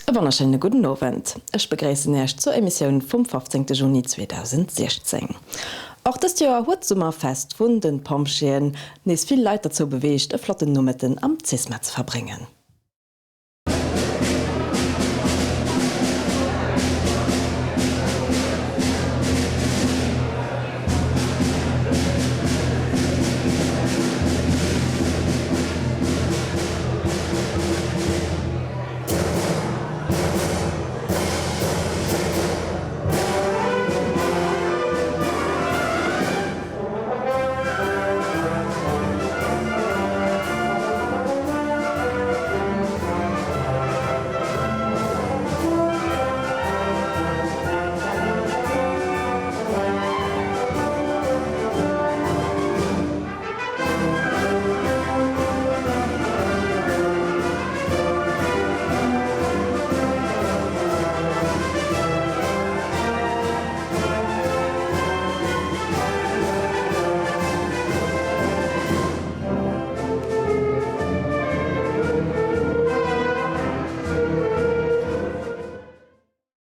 E wonnerschéine gudden Owend. Ech begréissen Iech zur Emissioun vum 15 Juni 2016. Och dëst Joer huet d'Summerfest vun den Pompjeeën nees vill Leit derzou beweegt e flotten Nomëtten am Cisma ze verbréngen.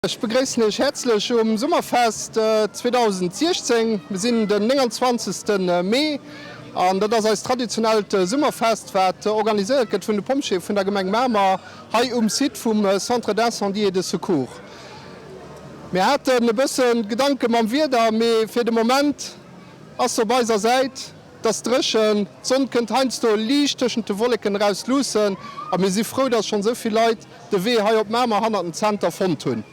Ech begréissen Iech häerzlech um Summerfest 2016. Mir sinn den 29. Mee an dat ass eist traditionellt Summerfest, wat organiséiert gëtt vun de Pompjeeë vun der Gemeng Mamer hei um Site vum Centre d'incendie et de secours. Mir haten e bësse Gedanke mam Wieder, mee fir de Moment ass se op eiser Säit. Et ass dréchen, d'Sonn kënnt heiansdo liicht tëschent de Wolleken eraus luussen a mir si frou, dass schonn esou vill Leit de Wee hei op Mamer hannert den Zenter fonnt hunn.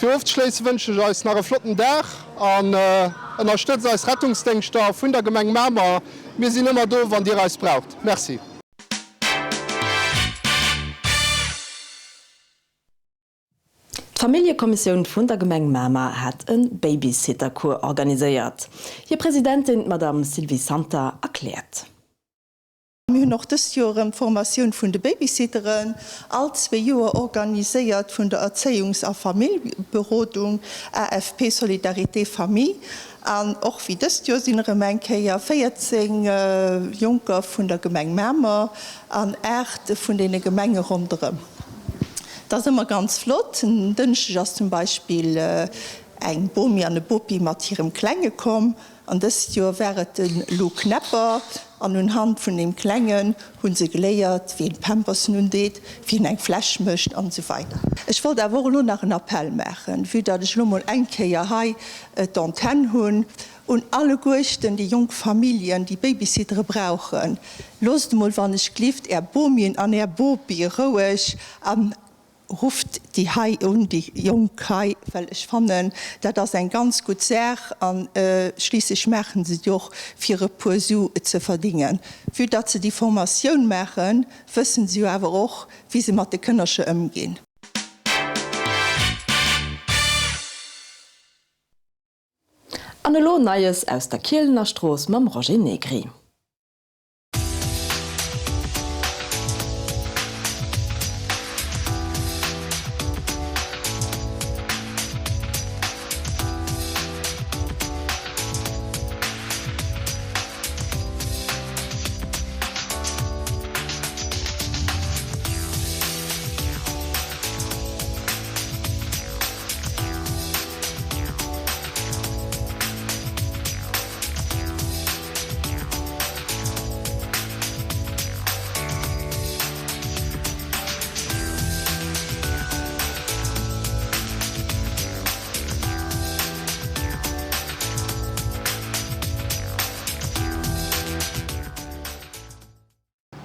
Fir ofzeschléissen wënschen ech eis nach e flotten Dag an ënnerstëtzt eis Rettungsdéngschter vun der Gemeng Mamer. Mir sinn ëmmer do wann dir eis braucht. Merci. D'Familljekommissioun vun der Gemeng Mamer hat e Babysittercours organiséiert. Hir Presidentin, d'Madame Sylvie Santer, erkläert. Mir hunn och dëst Joer erëm d'Formatioun vun de Babysitteren, all zwee Joer organiséiert vun der Erzéiungs a Familljeberodung, AFP Solidarité Famille. An och wéi dëst Joer sinn erëm eng Kéier 14 Jonker vun der Gemeng Mamer an 8 vun deene Gemenge ronderëm. Dat ass ëmmer ganz flott. En Dënschdeg ass zum Beispill eng Bomi an e Bopi mat hirem Klenge komm. An dëst Joer war et de Lou Knepper an un Hand vun deem Klengen hu se geléiert, wéi een d'Pampersen undeet, wéi een eng Fläsch mécht an esou weider. Ech wollt awer och elo nach en Appell maachen, vue datt ech elo mol eng Kéier hei d'Antenn hunn, un alleguerten déi jonk Familljen, déi Babysittere brauchen, Loosst emol wann ech glift är Bomien an är Bopie roueg a Rufft déi hei un, déi Jonk hei, well ech fannen, dat ass eng ganz gutt Saach a schliisslech maache se et jo och, fir e puer Su ze verdingen. Vue datt se déi Formatioun maachen, wësse se jo awer och, wéi se mat de Kënnercher ëmginn. An elo Neies aus der Kielener Strooss mam Roger Negri.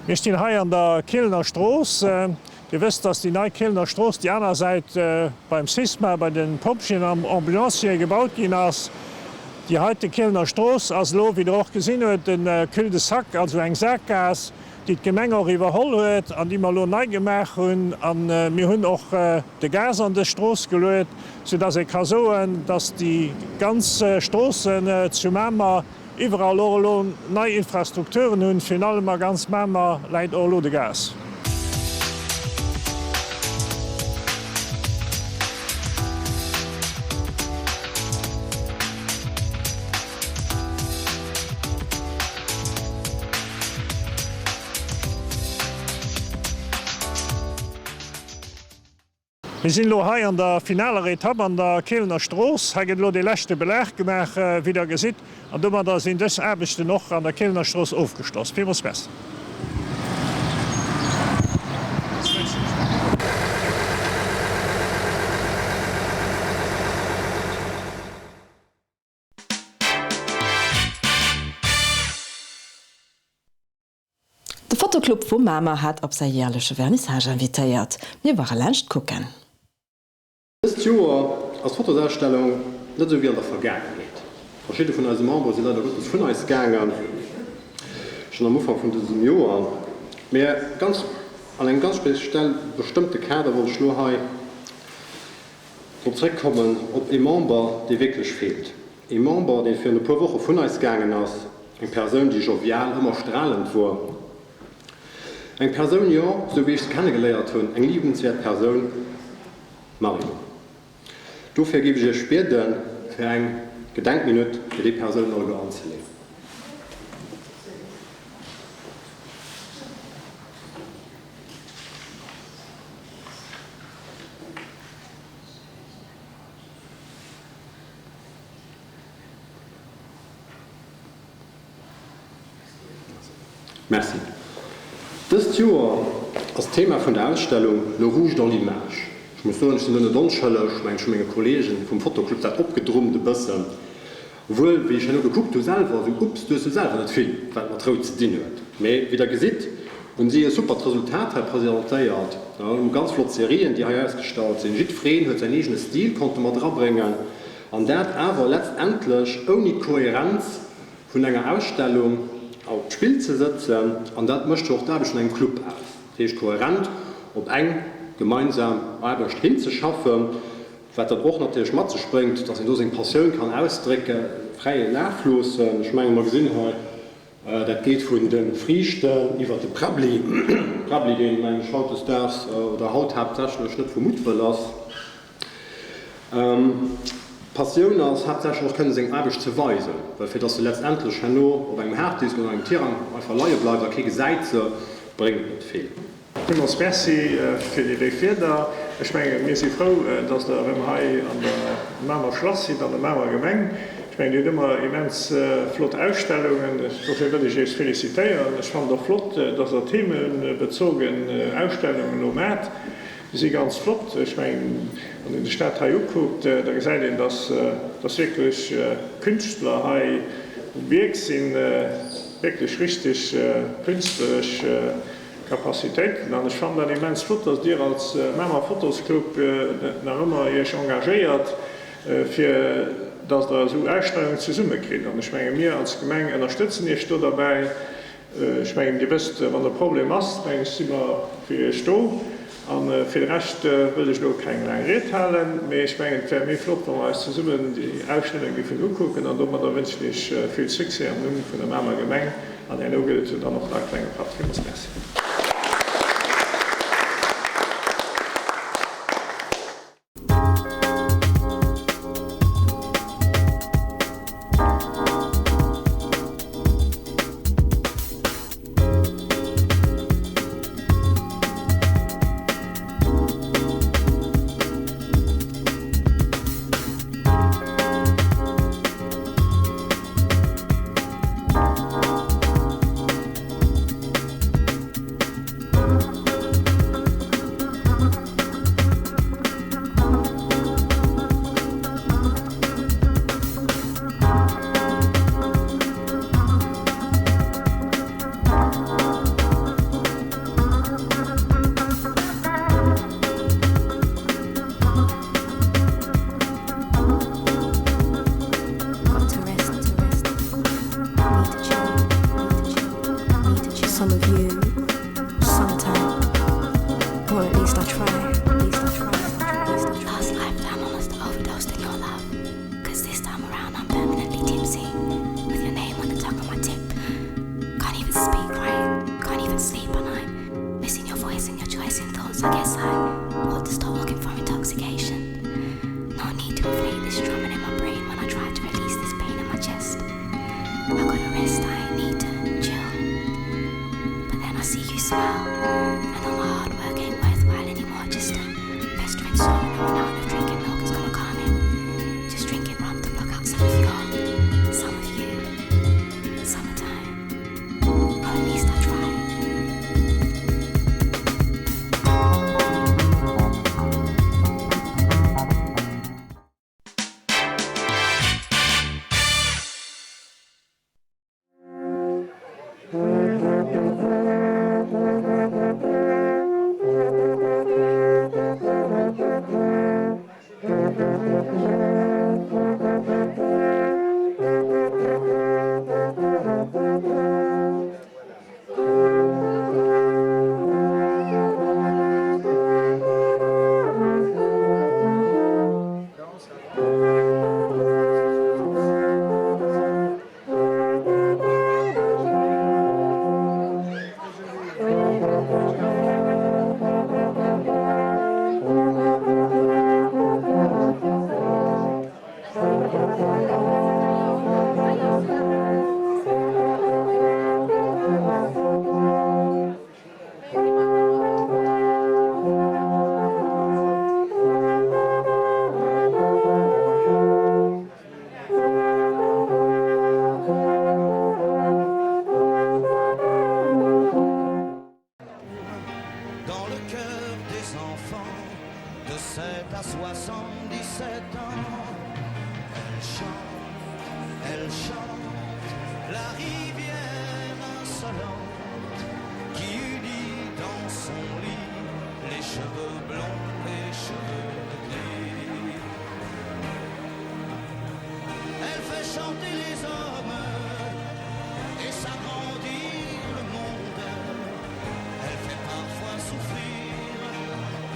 Mir stinn hei an der Kielener Strooss. Dir wësst, dass déi nei Kielener Strooss déi aner Säit beim Sisma, bei de Pompjeeën an Ambulanciere gebaut ginn ass. Déi heite Kielener Strooss ass elo, wéi Der och gesinn huet, e Cul-de-sac, also eng Sakgaass, déi d'Gemeng och iwwerholl huet an déi mer elo nei gemaach hunn. A mir hunn och de Gas an dës Strooss geluet, soudass ee ka soen, dass déi ganz Stroossen zu Mamer, Iwwerall och elo nei Infrastrukturen hunn. Virun allem a ganz Mamer läit och elo de Gas. Mir sinn elo hei an der finaler Etapp an der Kielener Strooss. Hei gëtt elo dee leschte Belag gemaach, wéi der gesitt. An domadder sinn dës Aarbechten och an der Kielener Strooss ofgeschloss. Villmools Merci. De Fotoclub vu Mamer hat op säi jäerleche Vernissage invitéiert. Mir ware laanscht kucken. Dëst Joer ass d'Fotosausstellung net esou wéi an der Vergaangenheet. Verschidde vun eise Membere si leider Gottes vun eis gaangen, schonn am Ufank vun dësem Joer. Mä ganz an engem ganz speziell bestëmmte Kader wollt ech elo hei drop zréckkommen, op ee Member, dee wierklech feelt. Ee Member, dee virun e puer Woche vun eis gaangen ass, eng Persoun, déi jovial, ëmmer stralend wor. Eng Persoun, jo, sou wéi ech se kennegeléiert hunn, eng liewenswäert Persoun, Mario. Dofir géif ech Iech bieden, fir eng Gedenkminutt fir déi Persoun alleguer anzeleeën. Merci. Dëst Joer ass d'Thema vun der Ausstellung Le rouge dans l'image. Ech muss soen, ech sinn do net onschëlleg, ech mengen, ech hu menge Kollegen vum Fotoclub dat opgedrummt e bëssen. Obwuel, wéi ech herno gekuckt hu selwer, esou, Ups, du hues jo selwer net vill, wat mat Rout ze dinn huet. Mee wéi der gesitt, hunn si e supert Resultat hei presentéiert. Hu ganz flott Serien, déi hei ausgestallt sinn. Jiddwereen huet säin eegene Stil konnte mat erabréngen. An dat awer letztendlech ouni d'Kohärenz vun enger Ausstellung op d'Spill ze sëtzen. An dat mécht jo och d'Aarbecht vun engem Club aus, dat heescht kohärent op eng gemeinsam Aarbecht hinzeschaffen, wat dann och natierlech mat sech bréngt, dass een do seng Passioun kann ausdrécken, fräie Laf loossen. Ech menge mer gesinn hei, dat geet vun de Friichten iwwert de Prabbli, Prabbli deen, mengen ech, hautdesdaags oder haut haaptsächlech net vu Muttwëll ass. D'Passioun ass haaptsächlech och kënne seng Aarbecht ze weisen, well fir dass se letztendlech herno op engem Harddisk oder engem Tirang einfach leie bleift a kee gesäit se, bréngt net vill. Villmools Merci fir déi léif Wierder. Ech mengen, mir si frou, dass Der erëm hei an der Mamer Schlass sidd, an der Mamer Gemeng. Ech mengen, Dir hutt ëmmer immens flott Ausstellungen. Dofir wëll ech Iech felicitéieren. Ech fannen et och flott, dass Der themebezogen Ausstellungen elo maacht. Déi si ganz flott. Ech mengen, wann een sech dat hei ukuckt, da gesäit een, dass dass wierklech Künstler hei um Wierk sinn, wierklech richteg künstleresch Capacitéiten. An ech fannen dat immens flott, dass Dir als Mamer Fotosclub nach ëmmer Iech engagéiert, fir dass Der esou Ausstellungen zesummekritt. An ech menge mir als Gemeng ënnerstëtzen Iech do derbäi. Ech mengen, Dir wësst, wann e Problem ass, meng ech, si mer fir Iech do. A fir de Rescht wëll ech elo keng laang Ried halen, mee ech mengen, et wär méi flott, wa mer eis zesummen déi Ausstellung géifen ukucken. An domadder wënschen ech Iech vill Succès am Numm vun der Mamer Gemeng. An herno gëtt et jo dann och nach e klenge Patt. Villmools Merci. Some of you summertime or at least I try at least I try at least I try. Last lifetime I must have overdosed in your love Cause this time around I'm permanently tipsy With your name on the tongue of my tip Can't even speak right Can't even sleep and I'm missing your voice and your choice in thoughts I guess I ought to stop looking for intoxication No need to inflate this drumming in my brain When I try to release this pain in my chest I gotta rest, I need to chill But then I see you smile And all my hard work ain't worthwhile anymore Just a festering sore No amount of drinking milk is gonna calm it Just drinking rum to block out some of your Some of you Summertime Or at least I try. Dans le cœur des enfants de 7 à 77 ans Elle chante, elle chante la rivière insolente qui unit dans son lit les cheveux blonds, les cheveux gris. Elle fait chanter les hommes et s'agrandir le monde. Elle fait parfois souffrir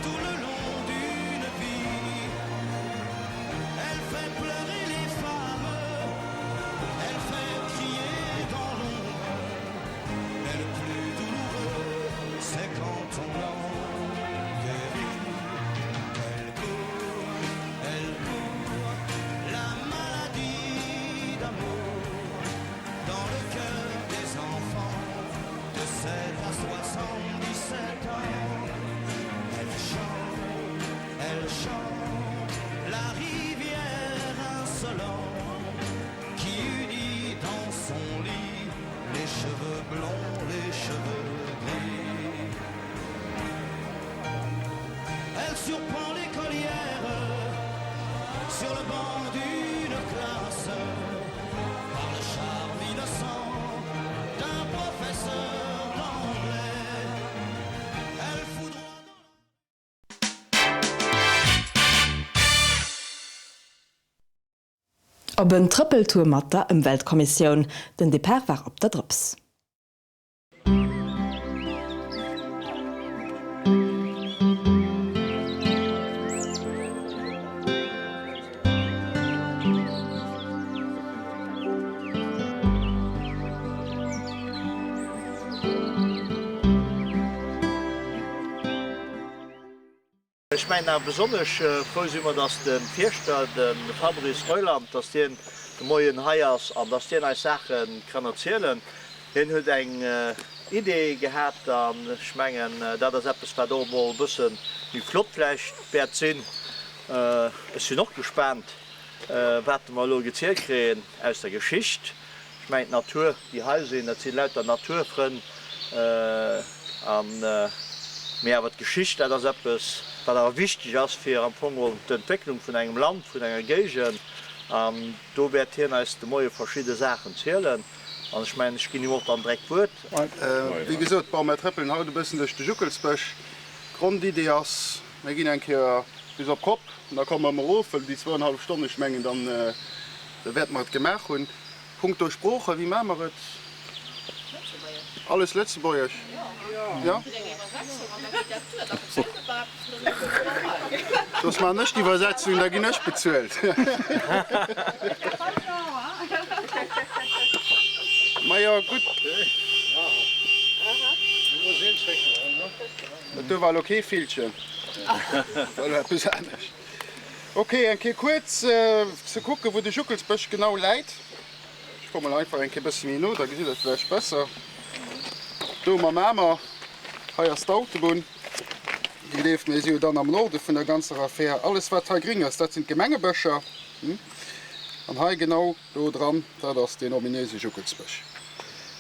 tout le long d'une vie. Elle fait pleurer les femmes, elle fait crier dans l'ombre. Mais le plus douloureux, c'est quand on l'en guérit. Elle court, elle court, la maladie d'amour. surprend l'écolière sur le banc d'une classe par le charme innocent d'un professeur d'anglais. Elle foudroie dans Op en Trëppeltour mat der Ëmweltkommissioun. Den Depart war op der Drëps. Ech mengen awer besonnesch frou si mer, dass de Fierschter, de Fabrice Reuland, dass dien de Moien hei ass an dass dien eis Saache kann erzielen. Hien huet eng Idee gehat an ech mengen, dat ass eppes, wat och emol e bësse méi flott vläicht wäert sinn. Ech sinn och gespaant, wat mer elo gezielt kréien aus der Geschicht. Ech mengen d'Natur, déi hei sinn, dat si lauter Naturfrënn an, mee awer d'Geschicht, dat ass eppes, wat awer wichteg ass fir am Fong geholl d'Entwécklung vun engem Land, vun enger Géigend. An do wäert hien eis de Moie verschidde Saachen zielen an ech mengen, ech ginn him och dann direkt d'Wuert. Wéi gesot, bon, mär trëppelen haut e bëssen duerch de Juckelsbësch. D'Grondidee ass, Mir ginn eng Kéier bis op d'Kopp an da komme mer erof, well déi zwouenhallef Stonn, ech mengen, dann wäerte mer et gemaach hunn. Punkto Sproochen, wéi maache mer et? Alles Lëtzebuergesch? Jo? Soss maachen ech d'Iwwersetzung, da ginn ech bezuelt. Majo, gutt. Dat do war elo kee Villchen, dat war elo eppes anescht. Ok, eng Kéier kuerz ze kucken, wou de Juckelsbësch genau läit. Ech komme mol einfach eng Kéier bësse méi no, da gesitt der et vläicht besser. Do hu mer Mamer, hei ass d'Autobunn, déi leeft. Mir si jo dann am Norde vun der ganzer Affär. Alles wat hei gring ass, dat sinn d'Gemengebëscher. An hei genau Do dran, dat ass deen ominöse Juckelsbësch.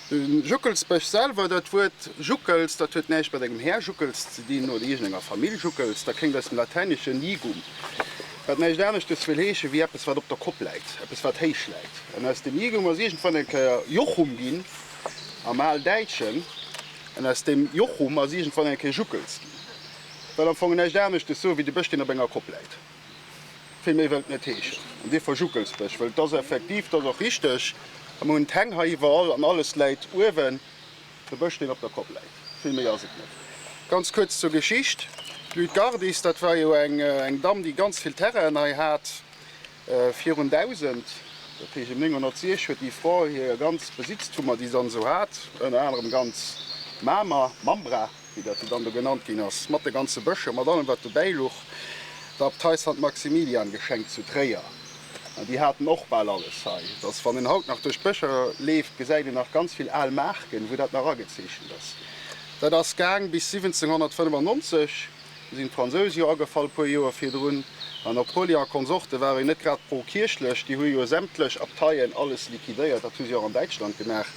De Juckelsbësch selwer, dat Wuert Juckels, dat huet näischt mat engem Här Juckels ze dinn oder iergendenger Famill Juckels, dat kénnt aus dem Latäineschen jigum, wat näischt aneschtes wëll heesche wéi eppes wat op der Kopp läit, eppes wat héich läit. An aus dem jigum ass iergendwann eng Kéier Jochum ginn am Aldäitschen, an aus dem Jochum ass iergendwann eng Kéier Juckels ginn, wat am Fong näischt aneschtes soe wéi de Bësch deen op enger Kopp läit. Vill méi wëllt net heeschen. An dir Verjuckelsbësch, wëll 't ass effektiv, 't ass och richteg, a mer hunn d'Häng hei iwwerall an alles läit uewen, de Bësch deen op der Kopp läit. Vill méi ass et net. Ganz kuerz zur Geschicht, D'Lutgardis, dat war jo eng eng Damm, déi ganz vill Terrainen hei hat, virun 1000, dat heescht ëm 906 huet déi Fra hir ganz Besitztummer, déi se dann esou hat, ënner anerem ganz Mamer, Mambra, wéi dat jo dann do genannt ginn ass, mat de ganze Bëscher, mat allem wat dobäi luch, der Abtei Sankt Maximilian geschenkt zu Tréier. An déi haten och bal alles hei. Et ass, wann een haut nach duerch d'Bëscher leeft, gesäit een nach ganz vill al Maarken, wou dat nach agezeechent ass. Dat ass gaang bis 1795, du sinn d'Fransouse jo agefall, puer Joer virdrun. An Napoléon a Konsorte ware jo net grad pro-kierchlech, déi hu jo sämtlech Abteien alles liquidéiert, dat hu si och an Däitschland gemaach.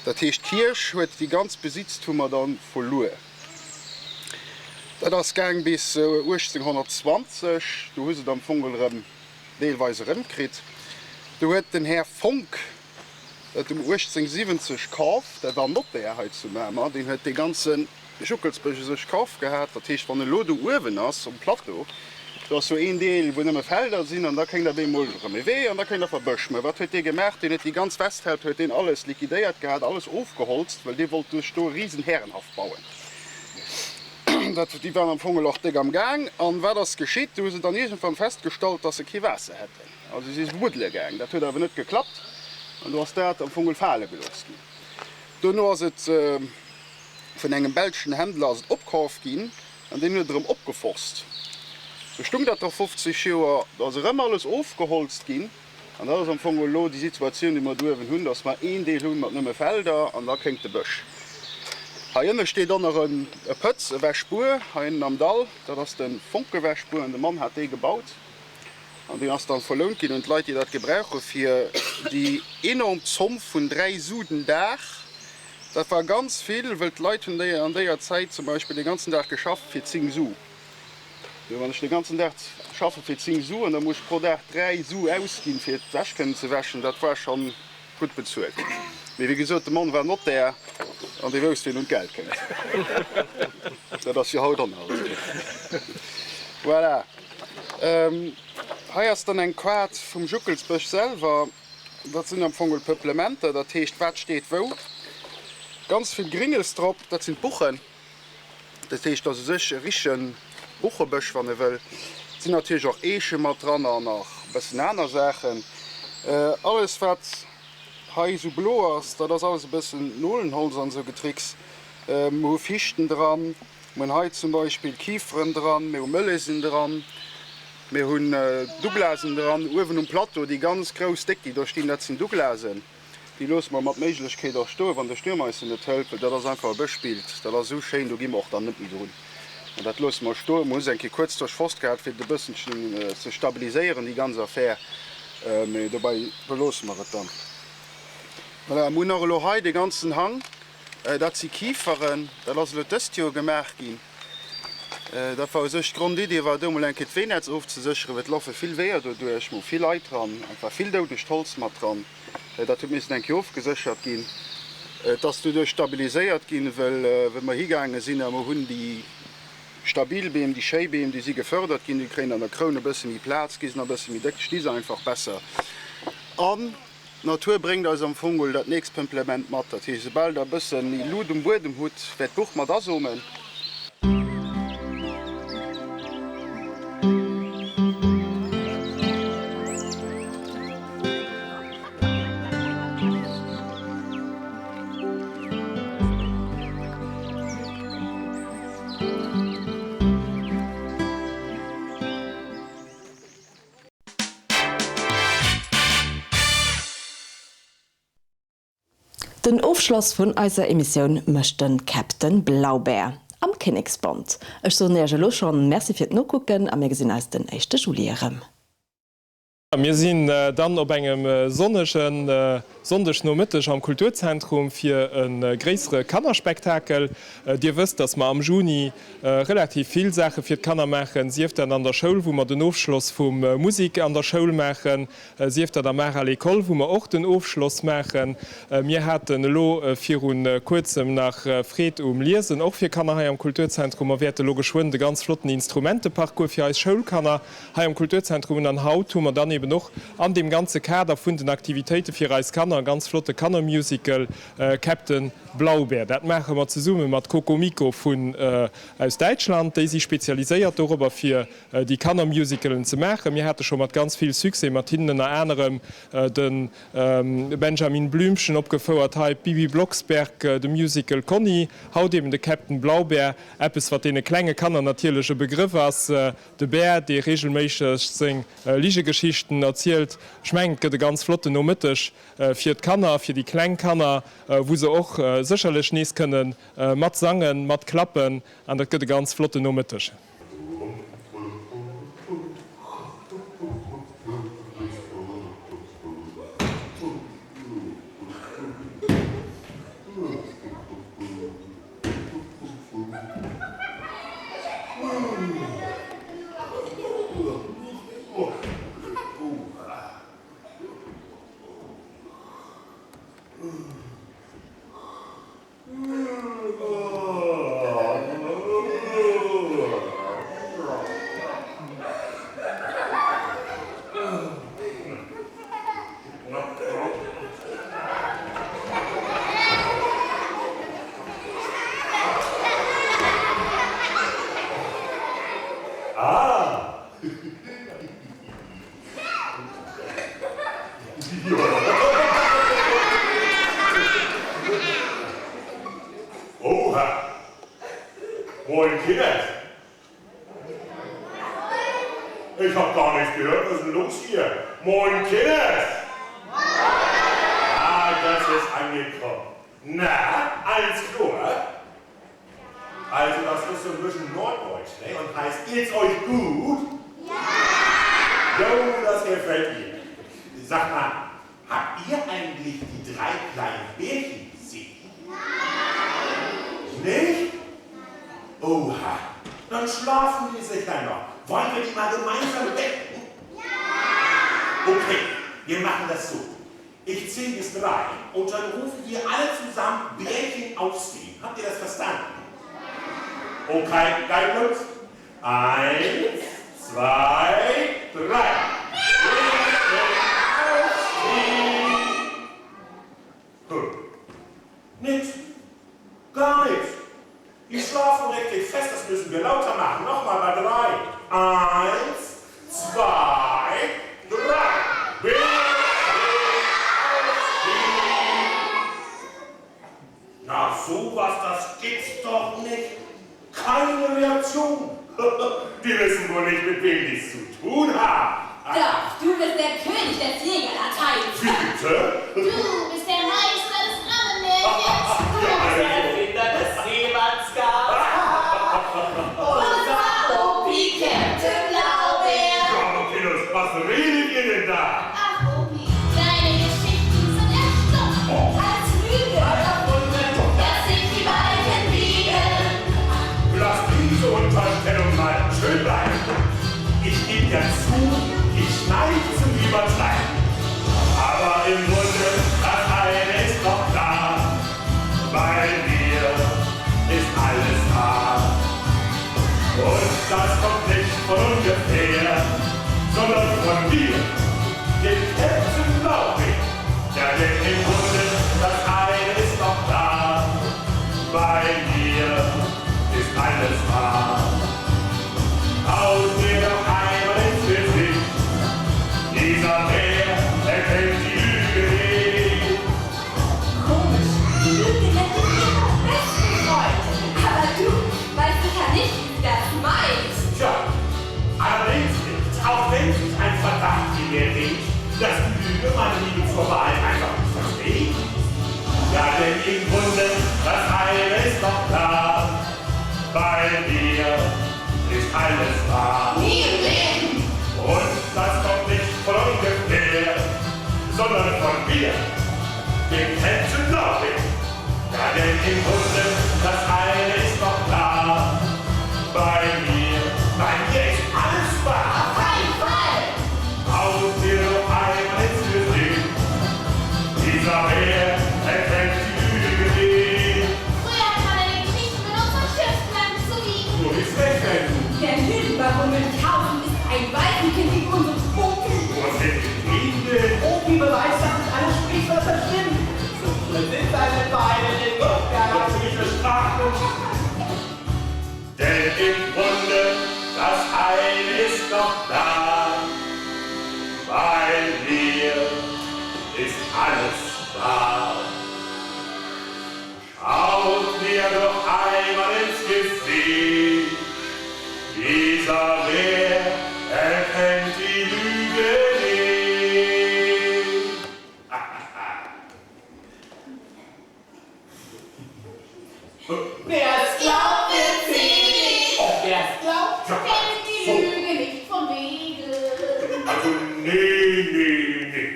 Dat heescht, d'Kierch huet déi ganz Besitztummer da verluer. Dat ass gaang bis 1820, do hu se et am Fong erëm deelweis erëmkritt. Do huet den Här Fonck et um 1870 kaf, dat war Nottär hei zu Mamer, deen huet dee ganze Juckelsbësch u sech kaf gehat. Dat heescht, wann e lo do uewen ass um Plateau, do ass jo een Deel, wou nëmme Felder sinn, an da kéint op eemol erëm e Wee an da kéint einfach Bësch. Mä wat huet dee gemaach? Deen huet déi ganz Westhälft huet deen alles liquidéiert gehat, alles ofgeholzt, well dee wollt sech do e risen Härenhaff bauen. Dat, déi waren am Fong och déck am Gaang. An wat ass geschitt? Do hu se dann iergendwann festgestallt, dass se kee Waasser hätten. Also si se buddele gaang. Dat huet awer net geklappt an do ass dat am Fong fale gelooss ginn. Dono ass et vun engem belschen Händler ass et opkaf ginn an deen huet et erëm opgeforst. Do stung dat da 50 Joer, do ass erëm alles ofgeholzt ginn an dat ass am Fong elo déi Situatioun, déi mer do uewen hunn, dass mer een Deel hu mat nëmme Felder an da kénnt de Bësch. Hei ënne steet och nach e Pëtz, e Wäschbuer hei ënnen am Dall, dat ass de Fonkewäschbuer an de Mann hat dee gebaut an deen ass dann verlount ginn un d'Leit, déi dat gebrauche fir déi enorm Zomm vun 3 Su den Dag. Dat war ganz vill, wëll d'Leit hunn déi an déier Zäit zum Beispill dee ganzen Dag geschafft fir 10 Su. Wann ech de ganzen Dag schaffe fir 10 Suen, da muss ech pro Dag 3 Su ausginn, fir d'Wäsch kënnen ze wäschen. Dat war schonn gutt bezuelt. Mee wéi gesot, de Mann war Nottär an dee wousst, wien un d'Geld kënnt. Dat ass jo haut och nach esou. Voilà. Hei ass dann eng Kaart vum Juckelsbësch selwer. Dat sinn am Fong Peuplementer, dat heescht, wat steet wou. Ganz vill Gringels drop, dat sinn d'Buchen. Dat heescht, dat ass u sech e richtege Buchebësch, wann e wëll. Et sinn natierlech och Eeche mat dran an nach e bëssen aner Saachen. Alles, wat hei esou blo ass, dat ass alles e bëssen Nolenholz an esou Getricks. Mer hu Fichten dran, mer hunn hei zum Beispill Kiferen dran, mir hu Mëllesen dran, mir hunn Douglasen dran. Uewen um Plateau, déi ganz grouss, déck, déi do stinn, dat sinn Douglasen. Déi loosse mer mat Méiglechkeet och stoen, wann de Stuerm eis se net hëlt, well dat ass einfach e Bëschbild, dat ass esou schéin, do gi mer och dann net méi drun. An dat loosse mer stoen. Mer hu se eng Kéier kuerz duerchforst gehat, fir et e bësselchen ze stabiliséieren, déi ganz Affär, mee dobäi beloosse mer et dann. Voilà, mer hunn och elo hei dee ganzen Hang, dat si Kiferen, dat ass elo dëst Joer gemaach ginn. Dat war u sech d'Grondidee war do mol eng Kéier d'Weenetz ofzesécheren, well et laffe vill Weeër doduerch, mer hu vill Leit dran, an et war vill doudegt Holz mat dran. Dat huet missen eng Kéier ofgeséchert ginn. Et ass doduerch stabiliséiert ginn, well well mer higaange sinn a mer hunn déi stabil Beem, déi schéi Beem, déi si gefördert ginn, déi kréien an der Kroun e bësse méi Plaz, gi se nach e bësse méi déck, sti se einfach besser. An d'Natur bréngt eis am Fong dat nächst Pëmplement mat. Dat heescht, esoubal Der e bësse méi Lut um Buedem hutt, wäert d'Buch mat asomen. Den Ofschloss vun eiser Emissioun mécht de Captain Blaubär am Kinneksbond. Ech soen Iech elo schonn Merci fir d'Nokucken a mir gesinn eis den éischte Juli erëm. Mir sinn dann op engem sonnege Sonndegnomëtteg am Kulturzentrum fir e gréissere Kannerspektakel. Dir wësst, dass mer am Juni relativ vill Saache fir d'Kanner maachen, sief dat an der Schoul, wou mer den Ofschloss vum Musik an der Schoul maachen, sief dat am Art à l'école, wou mer och den Ofschloss maachen. Mir haten elo viru kuerzem nach Freed um Liesen, och fir Kanner hei am Kulturzentrum. Mer wäerte elo geschwënn de ganz flotten Instrumenteparcours fir eis Schoulkanner hei am Kulturzentrum hunn. An haut hu mer dann eben och an deem ganze Kader vun den Aktivitéite fir eis Kanner e ganz flotte Kannermusical, Captain Blaubär. Dat maache mer zesumme mat Kokomiko vun aus Däitschland. Déi si spezialiséiert dorobber fir déi Kannermusicalen ze maachen. Mir hate scho mat ganz vill Succès mat hinnen ënner anerem de Benjamin Blümchen opgefouert hei, d'Bibi Blocksberg, de Musical Conny, haut eben de Captain Blaubär, eppes wat deene klenge Kanner natierlech e Begrëff ass. De Bär, dee reegelméisseg seng Ligegeschichten erzielt. Ech mengen, et gëtt e ganz flotten Nomëtteg fir d'Kanner, fir déi kleng Kanner, wou se och sécherlech nees kënne mat sangen, mat klappen an dat gëtt e ganz flotten Nomëtteg. Ah! Oha! Moin Kinnes! Ich hab gar nichts gehört, was ist denn los hier? Moin Kinnes! Ah, das ist angekommen. Na, alles klar? Also das ist so ein bisschen norddeutsch, ne? Und heißt, geht's euch gut? Ja! Jo, das gefällt mir. Sag mal, habt ihr eigentlich die drei kleinen Bärchen gesehen? Nein! Nicht? Oha! Dann schlafen die sicher noch. Wollen wir die mal gemeinsam wecken? Ja! Okay, wir machen das so. Ich zähle bis drei und dann rufen wir alle zusammen Bärchen aufstehen. Habt ihr das verstanden? Okay, gleich los. Eins, zwei, drei. Bärchen aufstehen. Hm. Nix. Gar nichts. Die schlafen richtig fest, das müssen wir lauter machen. Nochmal bei drei. Eins, zwei, drei. Bärchen aufstehen. Na sowas, das gibt's doch nicht. Keine Reaktion. Die wissen wohl nicht, mit wem die's zu tun haben. Doch, du bist der König des Jägerlateins. Bitte? Du bist der Meister des Rammenmärchens. Du bist der Erfinder des Seemannsgarns. Unser Opi Käpt'n Blaubeer. Ja, aber Kinders, was redet ihr denn da? Ach, Opi, deine Geschichten sind erstummt. Als Lüge erfunden, dass sich die Balken biegen. Lass diese Unterstellung mal schön bleiben. Ich geb ja zu, ich neige zum Übertreiben. Aber im Grunde, das eine ist doch klar. Bei mir ist alles wahr. Und das kommt nicht von ungefähr, sondern von mir, dem Käpt'n Blaubeer. Ja, denn im Grunde, das eine ist doch klar. Bei mir ist alles wahr. Haut mir doch einmal ins Gesicht, dieser Bär erkennt die Lüge nicht. Komisch, die Lüge nennt dich ihren besten Freund. Aber du weißt sicher nicht, wie sie das meint. Tja, allerdings nicht, auch wenn sich ein Verdacht in mir regt, dass die Lüge meine Liebe zur Wahrheit einfach nicht versteht. Ja, denn im Grunde, das eine ist doch klar, bei mir ist alles wahr. Nie im Leben! Und das kommt nicht von ungefähr, sondern von mir, dem Käpt'n Blaubeer. Ja, denn im Grunde, das eine ist doch klar, bei mir, bei mir ist alles wahr. Auf keinen Fall! Haut mir doch einmal ins Gesicht, dieser Bär erkennt die Lüge nicht. Früher hat man deine Geschichten benutzt, um Schiffsplanken zu biegen. Nur wie frech, wenn du. Der Lügenbaron Münchhausen ist ein Waisenkind wie unsere Opi. Wo sind die denn? Opi beweist, dass nicht alle Sprichwörter stimmen. So schlimm sind seine Beine nicht. Der hat mich bestraft. Denn im Grunde, das eine ist doch klar. Bei mir ist alles wahr. Schaut mir doch einmal ins Gesicht. Dieser Bär erkennt die Lüge nicht. Wer's glaubt, wird selig. Wer's glaubt, Kennt die Lüge nicht von wegen. Also, nee, nee, nee.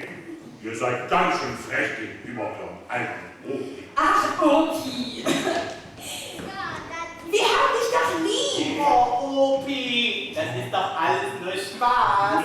Ihr seid ganz schön frech gegenüber eurem alten Opi. Ach, Opi. Wir haben dich doch lieb. Oh, Opi, das ist doch alles nur Spaß.